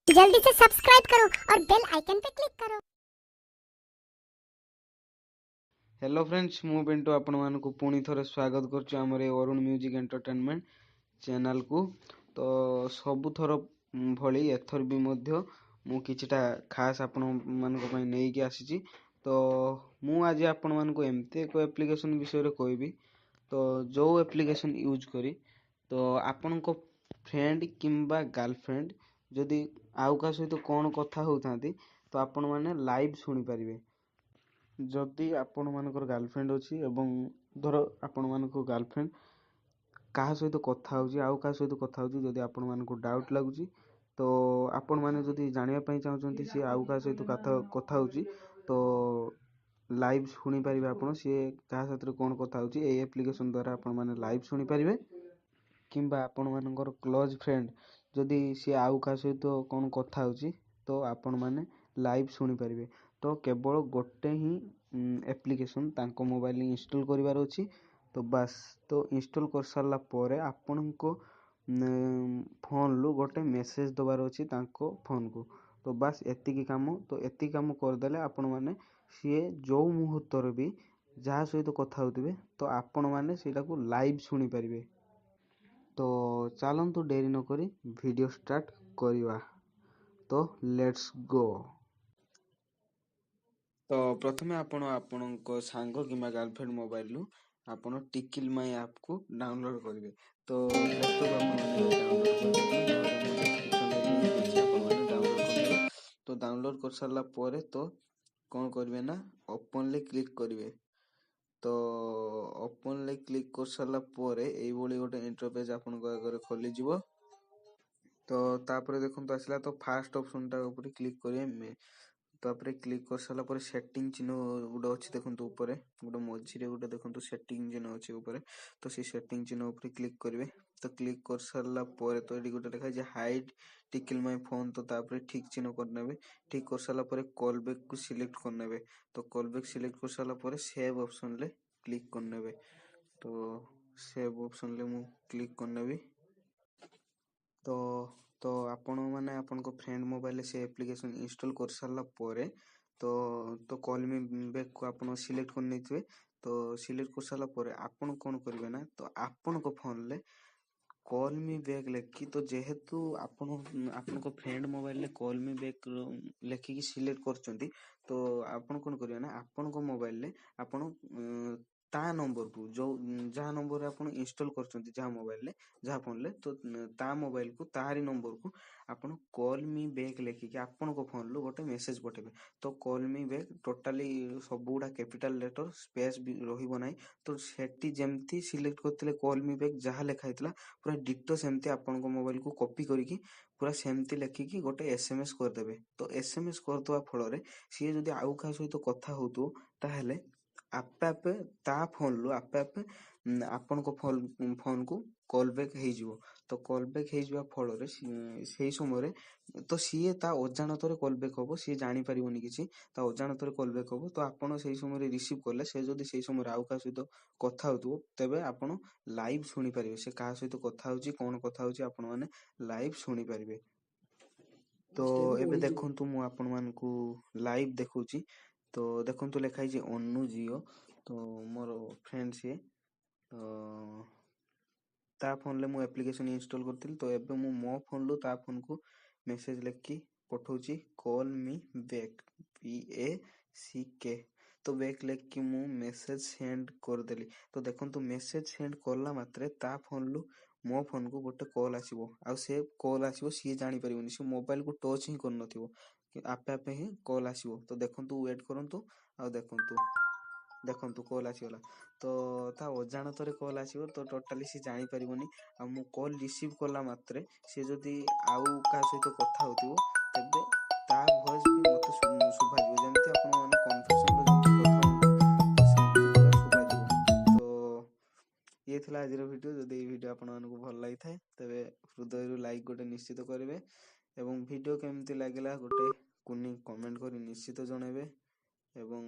जल्दी से सब्सक्राइब करो और बेल आइकन पे क्लिक करो। ହ୍ୟାଲୋ ଫ୍ରେଣ୍ଡସ୍, ମୁଁ ପିଣ୍ଟୁ ଆପଣମାନଙ୍କୁ ପୁଣି ଥରେ ସ୍ୱାଗତ କରୁଛି ଆମର ଏ ଅରୁଣ ମ୍ୟୁଜିକ୍ ଏଣ୍ଟରଟେନମେଣ୍ଟ ଚ୍ୟାନେଲକୁ। ତ ସବୁଥର ଭଳି ଏଥର ବି ମଧ୍ୟ ମୁଁ କିଛିଟା ଖାସ୍ ଆପଣମାନଙ୍କ ପାଇଁ ନେଇକି ଆସିଛି। ତ ମୁଁ ଆଜି ଆପଣମାନଙ୍କୁ ଏମିତି ଏକ ଆପ୍ଲିକେସନ୍ ବିଷୟରେ କହିବି, ତ ଯେଉଁ ଆପ୍ଲିକେସନ୍ ୟୁଜ୍ କରି ତ ଆପଣଙ୍କ ଫ୍ରେଣ୍ଡ କିମ୍ବା ଗାର୍ଲଫ୍ରେଣ୍ଡ ଯଦି ଆଉ କାହା ସହିତ କ'ଣ କଥା ହେଉଥାନ୍ତି, ତ ଆପଣମାନେ ଲାଇଭ୍ ଶୁଣିପାରିବେ। ଯଦି ଆପଣମାନଙ୍କର ଗାର୍ଲଫ୍ରେଣ୍ଡ ଅଛି ଏବଂ ଧର ଆପଣମାନଙ୍କ ଗାର୍ଲଫ୍ରେଣ୍ଡ କାହା ସହିତ କଥା ହେଉଛି, ଆଉ କାହା ସହିତ କଥା ହେଉଛି, ଯଦି ଆପଣମାନଙ୍କୁ ଡାଉଟ୍ ଲାଗୁଛି, ତ ଆପଣମାନେ ଯଦି ଜାଣିବା ପାଇଁ ଚାହୁଁଛନ୍ତି ସିଏ ଆଉ କାହା ସହିତ କଥା ହେଉଛି, ତ ଲାଇଭ୍ ଶୁଣିପାରିବେ ଆପଣ ସିଏ କାହା ସାଥିରେ କ'ଣ କଥା ହେଉଛି। ଏଇ ଆପ୍ଲିକେସନ୍ ଦ୍ୱାରା ଆପଣମାନେ ଲାଇଭ୍ ଶୁଣିପାରିବେ। କିମ୍ବା ଆପଣମାନଙ୍କର କ୍ଲୋଜ୍ ଫ୍ରେଣ୍ଡ ଯଦି ସିଏ ଆଉ କାହା ସହିତ କ'ଣ କଥା ହେଉଛି, ତ ଆପଣମାନେ ଲାଇଭ୍ ଶୁଣିପାରିବେ। ତ କେବଳ ଗୋଟେ ହିଁ ଆପ୍ଲିକେସନ୍ ତାଙ୍କ ମୋବାଇଲରେ ଇନଷ୍ଟଲ୍ କରିବାର ଅଛି। ତ ବାସ୍, ତ ଇନଷ୍ଟଲ୍ କରିସାରିଲା ପରେ ଆପଣଙ୍କ ଫୋନ୍ରୁ ଗୋଟେ ମେସେଜ୍ ଦେବାର ଅଛି ତାଙ୍କ ଫୋନ୍କୁ। ତ ବାସ୍, ଏତିକି କାମ। ତ ଏତିକି କାମ କରିଦେଲେ ଆପଣମାନେ ସିଏ ଯେଉଁ ମୁହୂର୍ତ୍ତରେ ବି ଯାହା ସହିତ କଥା ହେଉଥିବେ, ତ ଆପଣମାନେ ସେଇଟାକୁ ଲାଇଭ୍ ଶୁଣିପାରିବେ। ତ ଚାଲନ୍ତୁ, ଡେରି ନକରି ଭିଡ଼ିଓ ଷ୍ଟାର୍ଟ କରିବା। ତ let's go. ତ ପ୍ରଥମେ ଆପଣ ଆପଣଙ୍କ ସାଙ୍ଗ କିମ୍ବା ଗାର୍ଲଫ୍ରେଣ୍ଡ ମୋବାଇଲରୁ ଆପଣ ଟିକିଲ୍ ମାଇ ଆପ୍କୁ ଡାଉନଲୋଡ଼୍ କରିବେ। ତ ପ୍ଲେ ଷ୍ଟୋରରୁ ଆପଣମାନେ ଡାଉନଲୋଡ଼୍ କରିପାରିବେ, ନହେଲେ ମୁଁ ଡିସ୍କ୍ରିପ୍ସନରେ ଲିଙ୍କ୍ ଦେଇଛି, ଆପଣମାନେ ଡାଉନଲୋଡ଼୍ କରିନେବେ। ତ ଡାଉନଲୋଡ଼୍ କରିସାରିଲା ପରେ ତ କ'ଣ କରିବେ ନା ଓପନ୍ରେ କ୍ଲିକ୍ କରିବେ। ତ ଓପନ୍ରେ କ୍ଲିକ୍ କରିସାରିଲା ପରେ ଏଇଭଳି ଗୋଟେ ଇଣ୍ଟରଫେସ୍ ଆପଣଙ୍କ ଆଗରେ ଖୋଲିଯିବ। ତ ତାପରେ ଦେଖନ୍ତୁ ଆସିଲା, ତ ଫାଷ୍ଟ ଅପସନ୍ଟା ଉପରେ କ୍ଲିକ୍ କରିବେ। ତାପରେ କ୍ଲିକ୍ କରିସାରିଲା ପରେ ସେଟିଂ ଚିହ୍ନ ଗୋଟେ ଅଛି, ଦେଖନ୍ତୁ ଉପରେ ଗୋଟେ ମଝିରେ ଗୋଟେ ଦେଖନ୍ତୁ ସେଟିଂ ଚିହ୍ନ ଅଛି ଉପରେ। ତ ସେଇ ସେଟିଂ ଚିହ୍ନ ଉପରେ କ୍ଲିକ୍ କରିବେ। ତ କ୍ଲିକ୍ କରିସାରିଲା ପରେ ତ ଏଠି ଗୋଟେ ଲେଖା ହେଇଛି ହାଇଡ୍ ଟିକିଲ୍ ମାଇ ଫୋନ୍। ତ ତାପରେ ଠିକ୍ ଚିହ୍ନ କରିନେବେ। ଠିକ୍ କରିସାରିଲା ପରେ କଲ୍ ବ୍ୟାକ୍କୁ ସିଲେକ୍ଟ କରିନେବେ। ତ କଲ୍ ବ୍ୟାକ୍ ସିଲେକ୍ଟ କରିସାରିଲା ପରେ ସେଭ୍ ଅପସନ୍ରେ କ୍ଲିକ୍ କରିନେବେ। ତ ସେଭ୍ ଅପସନ୍ରେ ମୁଁ କ୍ଲିକ୍ କରିନେବି। ତ ଆପଣମାନେ ଆପଣଙ୍କ ଫ୍ରେଣ୍ଡ ମୋବାଇଲରେ ସେ ଆପ୍ଲିକେସନ୍ ଇନଷ୍ଟଲ୍ କରିସାରିଲା ପରେ ତ କଲ୍ ମି ବ୍ୟାକ୍କୁ ଆପଣ ସିଲେକ୍ଟ କରିନେଇଥିବେ। ତ ସିଲେକ୍ଟ କରିସାରିଲା ପରେ ଆପଣ କ'ଣ କରିବେ ନା ତ ଆପଣଙ୍କ ଫୋନ୍ରେ କଲ୍ ମି ବ୍ୟାକ୍ ଲେଖିକି, ତ ଯେହେତୁ ଆପଣ ଆପଣଙ୍କ ଫ୍ରେଣ୍ଡ ମୋବାଇଲରେ କଲ୍ ମି ବ୍ୟାକ୍ ଲେଖିକି ସିଲେକ୍ଟ କରିଛନ୍ତି, ତ ଆପଣ କ'ଣ କରିବେ ନା ଆପଣଙ୍କ ମୋବାଇଲରେ ଆପଣ ତା ନମ୍ବରକୁ, ଯେଉଁ ଯାହା ନମ୍ବରରେ ଆପଣ ଇନଷ୍ଟଲ୍ କରିଛନ୍ତି, ଯାହା ମୋବାଇଲରେ, ଯାହା ଫୋନ୍ରେ, ତ ତା ମୋବାଇଲକୁ, ତାହାରି ନମ୍ବରକୁ ଆପଣ କଲ୍ ମି ବ୍ୟାକ୍ ଲେଖିକି ଆପଣଙ୍କ ଫୋନ୍ରୁ ଗୋଟେ ମେସେଜ୍ ପଠାଇବେ। ତ କଲ୍ ମି ବ୍ୟାକ୍ ଟୋଟାଲି ସବୁଗୁଡ଼ା କ୍ୟାପିଟାଲ୍ ଲେଟର୍, ସ୍ପେସ୍ ବି ରହିବ ନାହିଁ। ତ ସେଠି ଯେମିତି ସିଲେକ୍ଟ କରିଥିଲେ କଲ୍ ମି ବ୍ୟାକ୍ ଯାହା ଲେଖା ହେଇଥିଲା, ପୁରା ଡିଟୋ ସେମିତି ଆପଣଙ୍କ ମୋବାଇଲକୁ କପି କରିକି ପୁରା ସେମିତି ଲେଖିକି ଗୋଟେ SMS କରିଦେବେ। ତ SMS କରିଦେବା ଫଳରେ ସିଏ ଯଦି ଆଉ କାହା ସହିତ କଥା ହେଉଥିବ, ତାହେଲେ ଆପେ ଆପେ ତା ଫୋନ୍ରୁ ଆପେ ଆପେ ଆପଣଙ୍କ ଫୋନ୍କୁ କଲ୍ ବ୍ୟାକ୍ ହେଇଯିବ। ତ କଲ୍ ବ୍ୟାକ୍ ହେଇଯିବା ଫଳରେ ସେଇ ସମୟରେ ତ ସିଏ ତା ଅଜାଣତରେ କଲ୍ ବ୍ୟାକ୍ ହେବ, ସିଏ ଜାଣିପାରିବନି କିଛି। ତା ଅଜାଣତରେ କଲ୍ ବ୍ୟାକ୍ ହେବ, ତ ଆପଣ ସେଇ ସମୟରେ ରିସିଭ୍ କଲେ ସେ ଯଦି ସେଇ ସମୟରେ ଆଉ କାହା ସହିତ କଥା ହେଉଥିବ, ତେବେ ଆପଣ ଲାଇଭ୍ ଶୁଣିପାରିବେ ସେ କାହା ସହିତ କଥା ହେଉଛି, କ'ଣ କଥା ହେଉଛି, ଆପଣମାନେ ଲାଇଭ୍ ଶୁଣିପାରିବେ। ତ ଏବେ ଦେଖନ୍ତୁ, ମୁଁ ଆପଣମାନଙ୍କୁ ଲାଇଭ୍ ଦେଖାଉଛି। ତ ଦେଖନ୍ତୁ, ଲେଖା ହେଇଛି ଅନୁ ଜିଓ। ତ ମୋର ଫ୍ରେଣ୍ଡ ସିଏ, ତ ତା ଫୋନ୍ରେ ମୁଁ ଆପ୍ଲିକେସନ୍ ଇନଷ୍ଟଲ୍ କରିଥିଲି। ତ ଏବେ ମୁଁ ମୋ ଫୋନ୍ରୁ ତା ଫୋନ୍କୁ ମେସେଜ୍ ଲେଖିକି ପଠାଉଛି call me back, BACK। ତ ବ୍ୟାକ୍ ଲେଖିକି ମୁଁ ମେସେଜ୍ ସେଣ୍ଡ କରିଦେଲି। ତ ଦେଖନ୍ତୁ, ମେସେଜ୍ ସେଣ୍ଡ କଲା ମାତ୍ରେ ତା ଫୋନ୍ରୁ ମୋ ଫୋନ୍କୁ ଗୋଟେ କଲ୍ ଆସିବ। ଆଉ ସେ କଲ୍ ଆସିବ, ସିଏ ଜାଣିପାରିବନି, ସେ ମୋବାଇଲକୁ ଟଚ୍ ହିଁ କରିନଥିବ, ଆପେ ଆପେ ହିଁ କଲ୍ ଆସିବ। ତ ଦେଖନ୍ତୁ, ୱେଟ୍ କରନ୍ତୁ ଆଉ ଦେଖନ୍ତୁ। ଦେଖନ୍ତୁ, କଲ୍ ଆସିଗଲା। ତ ତା ଅଜାଣତରେ କଲ୍ ଆସିବ, ତ ଟୋଟାଲି ସିଏ ଜାଣିପାରିବନି। ଆଉ ମୁଁ କଲ୍ ରିସିଭ୍ କଲା ମାତ୍ରେ ସିଏ ଯଦି ଆଉ କାହା ସହିତ କଥା ହେଉଥିବ, ତେବେ ତା ଭଏସ୍ ବି ମୋତେ ଶୁଭାଯିବ। ଯେମିତି ଆପଣମାନେ କନଭରସେସନ୍ରେ ଯେମିତି କଥା ହୁଅନ୍ତି, ତ ସେମିତି ପୁରା ଶୁଭାଯିବ। ତ ଇଏ ଥିଲା ଆଜିର ଭିଡ଼ିଓ। ଯଦି ଏଇ ଭିଡ଼ିଓ ଆପଣମାନଙ୍କୁ ଭଲ ଲାଗିଥାଏ, ତେବେ ହୃଦୟରୁ ଲାଇକ୍ ଗୋଟେ ନିଶ୍ଚିତ କରିବେ ଏବଂ ଭିଡ଼ିଓ କେମିତି ଲାଗିଲା ଗୋଟେ କୁନି କମେଣ୍ଟ କରି ନିଶ୍ଚିତ ଜଣାଇବେ। ଏବଂ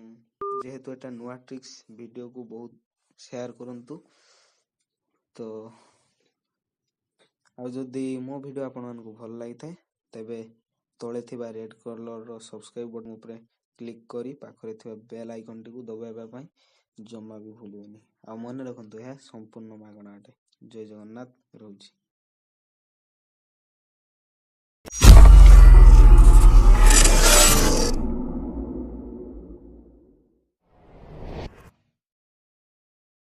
ଯେହେତୁ ଏଟା ନୂଆ ଟ୍ରିକ୍ସ, ଭିଡ଼ିଓକୁ ବହୁତ ସେୟାର କରନ୍ତୁ। ତ ଆଉ ଯଦି ମୋ ଭିଡ଼ିଓ ଆପଣମାନଙ୍କୁ ଭଲ ଲାଗିଥାଏ, ତେବେ ତଳେ ଥିବା ରେଡ୍ କଲର୍ର ସବସ୍କ୍ରାଇବ୍ ବଟନ୍ ଉପରେ କ୍ଲିକ୍ କରି ପାଖରେ ଥିବା ବେଲ୍ ଆଇକନ୍ଟିକୁ ଦବାଇବା ପାଇଁ ଜମା ବି ଭୁଲିବେନି। ଆଉ ମନେ ରଖନ୍ତୁ, ଏହା ସମ୍ପୂର୍ଣ୍ଣ ମାଗଣା ଅଟେ। ଜୟ ଜଗନ୍ନାଥ, ରହୁଛି।